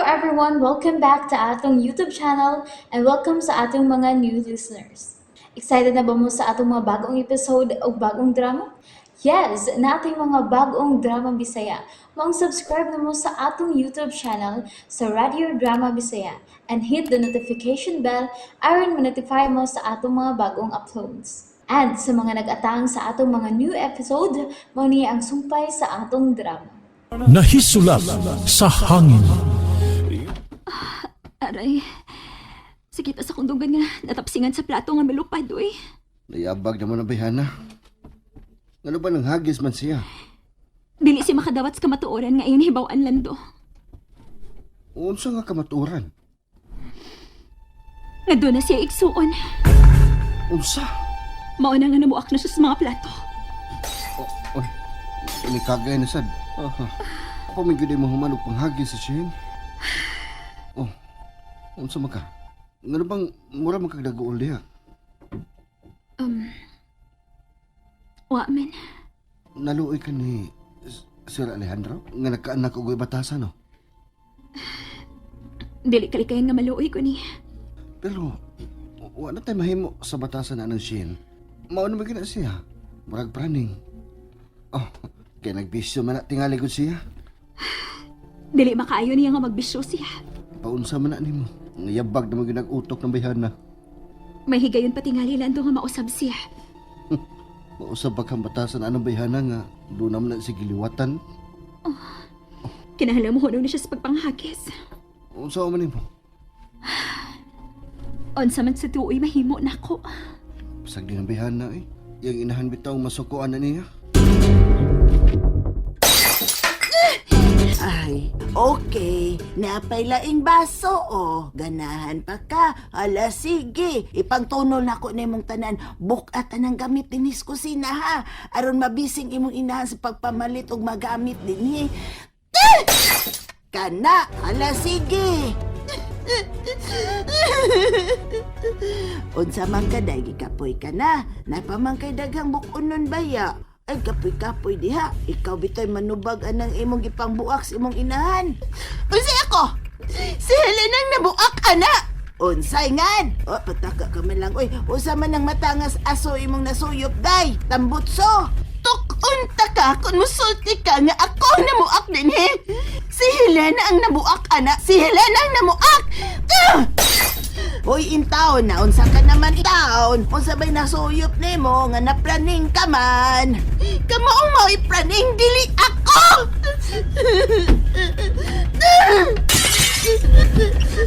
everyone! Welcome back to atong YouTube channel and welcome sa atong mga new listeners. Excited na ba mo sa atong mga bagong episode o bagong drama? Yes, naa tay mga bagong drama Bisaya. Maong subscribe na mo sa atong YouTube channel sa Radio Drama Bisaya and hit the notification bell aron ma-notify mo sa atong mga bagong uploads. And sa mga nag-atang sa atong mga new episode, mao ni ang sumpay sa atong drama. Nahisulat sa hangin. Aray. Sakit sa akong dunggan nga natapsingan sa plato nga malupad, uy. Nayabag naman ang bayhana. Ano ba nang hagis man siya? Dili siya makadawat sa kamatuoran nga iyon hibaw-an, Lando. Unsa nga kamatuoran? Nga duna siya igsuon. Unsa? Mao na nga namuak na siya sa mga plato. Oy, ini kagay na sad. Aha. Pamigod mo human og panghagis sa Shane. Oh, unsa man ka? Ngano bang mura man kag daguol diha? Wa man. Naluoy ka ni Sir Alejandro nga nagkaanak og batasan, no? Dili kalikayan nga maluoy ko ni. Pero wa na tay mahimo sa batasan na ng Shane. Mao na man gyud na siya. Murag praning. Oh, kay nagbisyo man na tingali gud siya. Dili makaayo niya nga magbisyo siya. Paunsa man na nimo. Ngayabag na man gyud ang utok ng bayhana. May higayon pa tingali, Lando, nga mausab siya. Mausab pa kang batasan anong bayhana nga doon naman na si giliwatan. Kinahanglan mo hunaw na siya sa pagpanghagis. Unsa man nimo? Unsa man sa tuoy mahimo nako. Pasag din ang bayhana eh. Yang inahan bitaw masukuan na niya. Ay, okay. Napay laing baso, oh. Ganahan pa ka. Ala, sige. Ipangtunol na ko nimong tanan. Bukat ang gamit dinis kusina, ha. Aron mabising imong inahan sa pagpamalit og magamit dinhi. Kana, ala, sige. Unsa man ka day, gikapoy ka na. Napaman kay daghang bukonon baya. Ay, kapoy-kapoy diha. Ikaw bitoy manubag anang imong gipangbuak sa imong inahan. Unsay ako? Si Helen ang nabuak, ana! Unsay ngan? O, pataka ka man lang. Uy, usa man ang matangas aso imong nasuyop, day. Tambutso! Tuk-unta ka kung musulti ka nga ako ang namuak dinhi. Si Helena ang nabuak, ana. Si Helena ang namuak! Ah! Hoy, intaon na unsa ka naman taon. Unsa bay nasuyop nimo nga napraning ka man? Kamo ang mao'y praning, dili ako.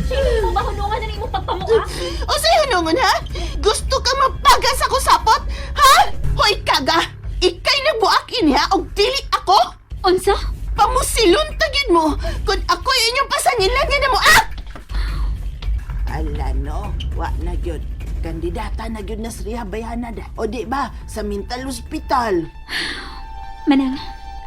Dili mo mahunungan na imong pagpamuak? Unsay hunungon ha? Gusto ka mapagas ako sapot? Ha? Hoy kaga, ikay nagbuak inha og dili ako? Unsa? Pamusilon tagid mo kung ako'y inyong pasangilan nga namuak! Ala no, wa na gyud. Kandidata na gyud na sa Rehab Bayhana da. O di ba, sa mental hospital. Manang,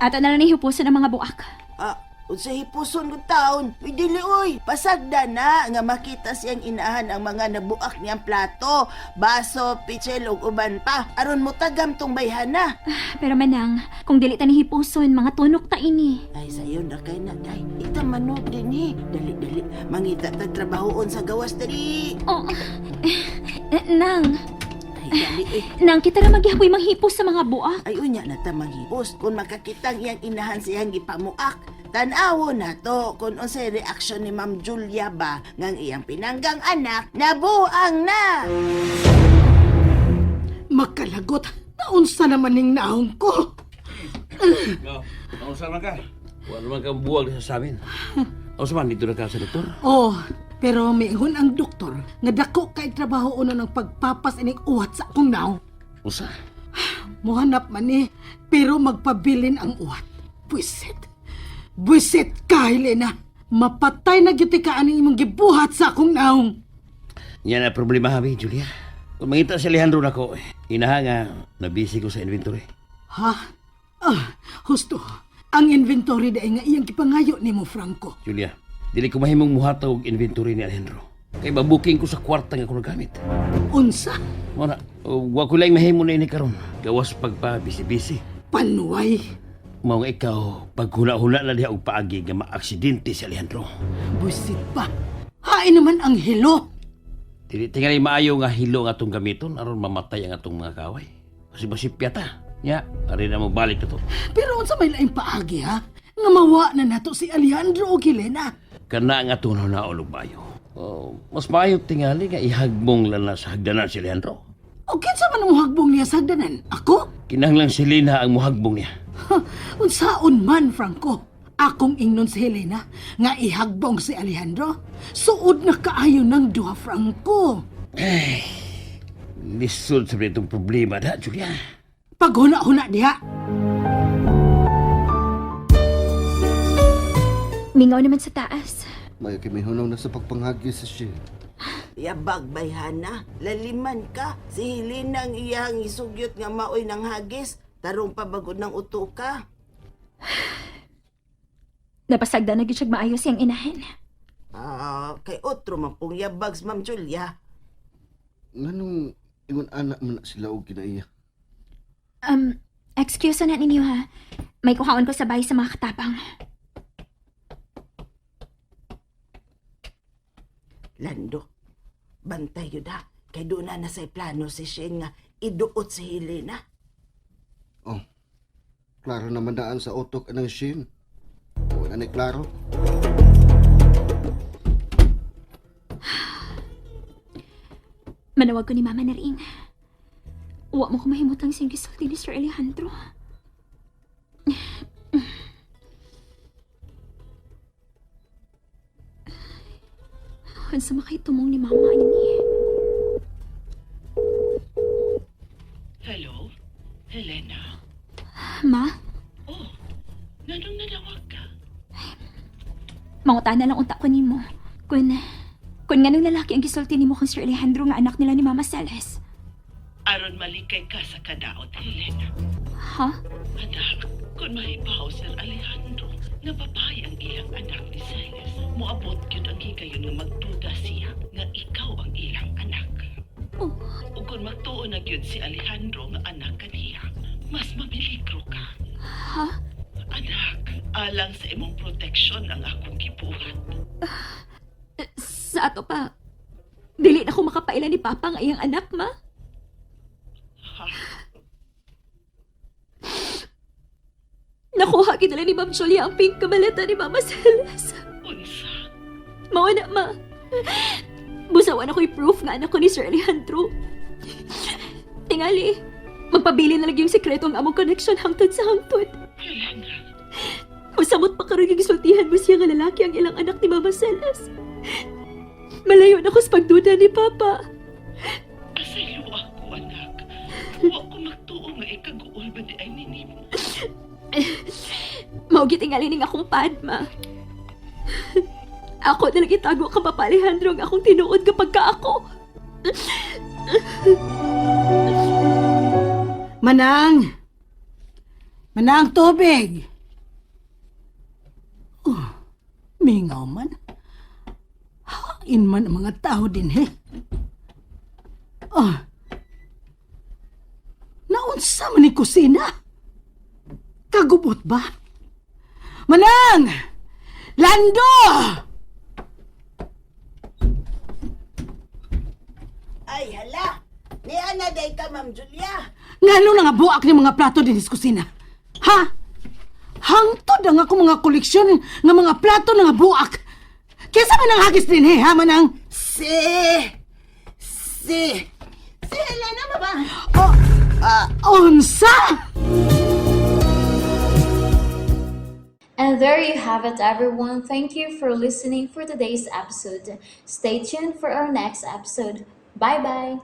ato na lang ni hipuson ang mga buak. Ah, unsa hipuson kong taon? Uy, dili oy. Pasagda na nga makita siyang inahan ang mga nabuak niyang plato, baso, pichel ug uban pa. Aron mo tagam tong bayhana. Pero Manang, kung dili ta ni hipuson, mga tunok ta ini. Ay, sayon ra kay na, day. Ita manog din eh. Dali, dali. Mangita tag trabahoon sa gawas dali. Oh, eh, Nang, Ay, dali eh. Nang, kita ra magyapoy manghipos sa mga buak. Ay, unya na ta manghipos. Kung makakitang iyang inahan siyang gipamuak, tan-awon na to kung unsay reaksyon ni Ma'am Julia ba ngang iyang pinanggang anak nabuang na. Makalagot. Naunsa naman ning naong ko. No, unsa man ka? Wala man kang buwag sa amin. Unsa man dito na ka sa doktor? Oh, pero miingon ang doktor nga dako kay trabaho uno ng pagpapas ining uwat sa akong naong. Unsa? Muhanap man ni, pero magpabilin ang uwat. Buisit. Buisit ka, Helena. Mapatay na gyud ka aning imong gibuhat sa akong naong. Yan ang problema habi, Julia. Kung mangita si Alejandro nako, inaha nga nabisi ko sa inventory. Ha? Ah, husto. Ang inventory dai nga iyang gipangayo nimo, Franco. Julia, dili ko mahimong muhatag og inventory ni Alejandro. Kay mabuking ko sa kwarta nga ako nagamit. Unsa? Mao na, wa ko lang mahimo na ini karon. Gawas pagpa busy-busy. Panuay. Mao nga ikaw, paghula-hula na diha og paagi nga maaksidente si Alejandro. Buisit pa. Hain naman ang hilo. Dili tingali maayo nga hilo nga atong gamiton aron mamatay ang atong mga kaway. Kasi basipya ta. Nya, ari na mo balik to. Pero unsa may laing paagi ha? Nga mawa na nato si Alejandro o Helena. Kana nga atong naon og maayo. Oh, mas maayo tingali nga ihagbong lang na sa hagdanan si Alejandro. O kinsa man ang muhagbong niya sa hagdanan? Ako? Kinahanglan si Lina ang muhagbong niya. Ha, unsaon man, Franco. Akong ingnon si Helena nga ihagbong si Alejandro. Suod na kaayo ng duha, Franco. Lisod sa itong problema da, Julia. Paghuna-huna diha. Mingaw naman sa taas. May kay may hunaw na sa pagpanghagi sa Shane. Yabag bayhana, laliman ka. Si Helena ang iyang isugyot nga maoy ng hagis. Tarong pabagod ng uto ka. Napasagda na gyud siyag maayo siyang inahin. Ah, kay otro man pong yabag si Ma'am Julia. Nganong ingon anak man na sila og kinaiya? Excuse na ninyo ha. May kuhaon ko sa bahay sa mga katapang. Lando, bantay yun ha. Kay doon na nasa plano si Shane nga iduot si Helena. Oh, klaro naman daan sa utok anang Shane. Wala ni klaro. Manawag ko ni Mama na rin. Uwa mo ko mahimutang siyang gisulti ni Sir Alejandro. Unsa makay tumong ni Mama ini? Hello? Helena? Ma, Oh, nanong nanawag ka? mangutana lang unta ko nimo. Kun nganong lalaki ang gisulti nimo kang Sir Alejandro nga anak nila ni Mama Celes. Aron malikay ka sa kadaot, Helena. Ha? Anak, kung mahibaw Sir Alejandro, nga babae ang ilang anak ni Celes, moabot gyud ang higayon nga magduda siya nga ikaw ang ilang anak. Oh. Ug kung magtuo na gyud si Alejandro nga anak kaniya, mas mamiligro ka. Ha? Anak, alang sa imong proteksyon ang akong gibuhat. Sa ato pa. Dili na ko makapaila ni Papa nga iyang anak, ma. Ha? Nakuha kinala ni Ma'am Julia ang pink kamaleta ni Mama Celes. Unsa? Mao na, ma. Busawan ako'y proof nga anak ko ni Sir Alejandro. Tingali, magpabili na lang yung sekreto ang among connection hangtod sa hangtod. Helena, Masamot pa karon yung gisultihan mo siya nga lalaki ang ilang anak ni Mama Celes. Malayo na ko sa pagduda ni Papa. Pasaylo ako, anak. Wa ko magtuo nga ikaguol ba di ay ninimo. Mao gitingali ning akong Padma. Ako na lang itago ka Papa Alejandro ang akong tinuod kapag ka ako. Manang! Manang tubig! Oh, mingaw man. Hain man ang mga tao din, he. Oh. Naunsa man ni kusina? Kagubot ba? Manang! Lando! Ay, hala! Niya na day ka, Ma'am Julia. Ngano na nga buak ni mga plato din sa kusina? Ha? Hangtod ang ako mga koleksyon nga mga plato na nga buak. Kesa man ang hagis din he, ha manang? Si... Si... Si Helena ba ba? Oh, unsa? And there you have it, everyone. Thank you for listening for today's episode. Stay tuned for our next episode. Bye bye.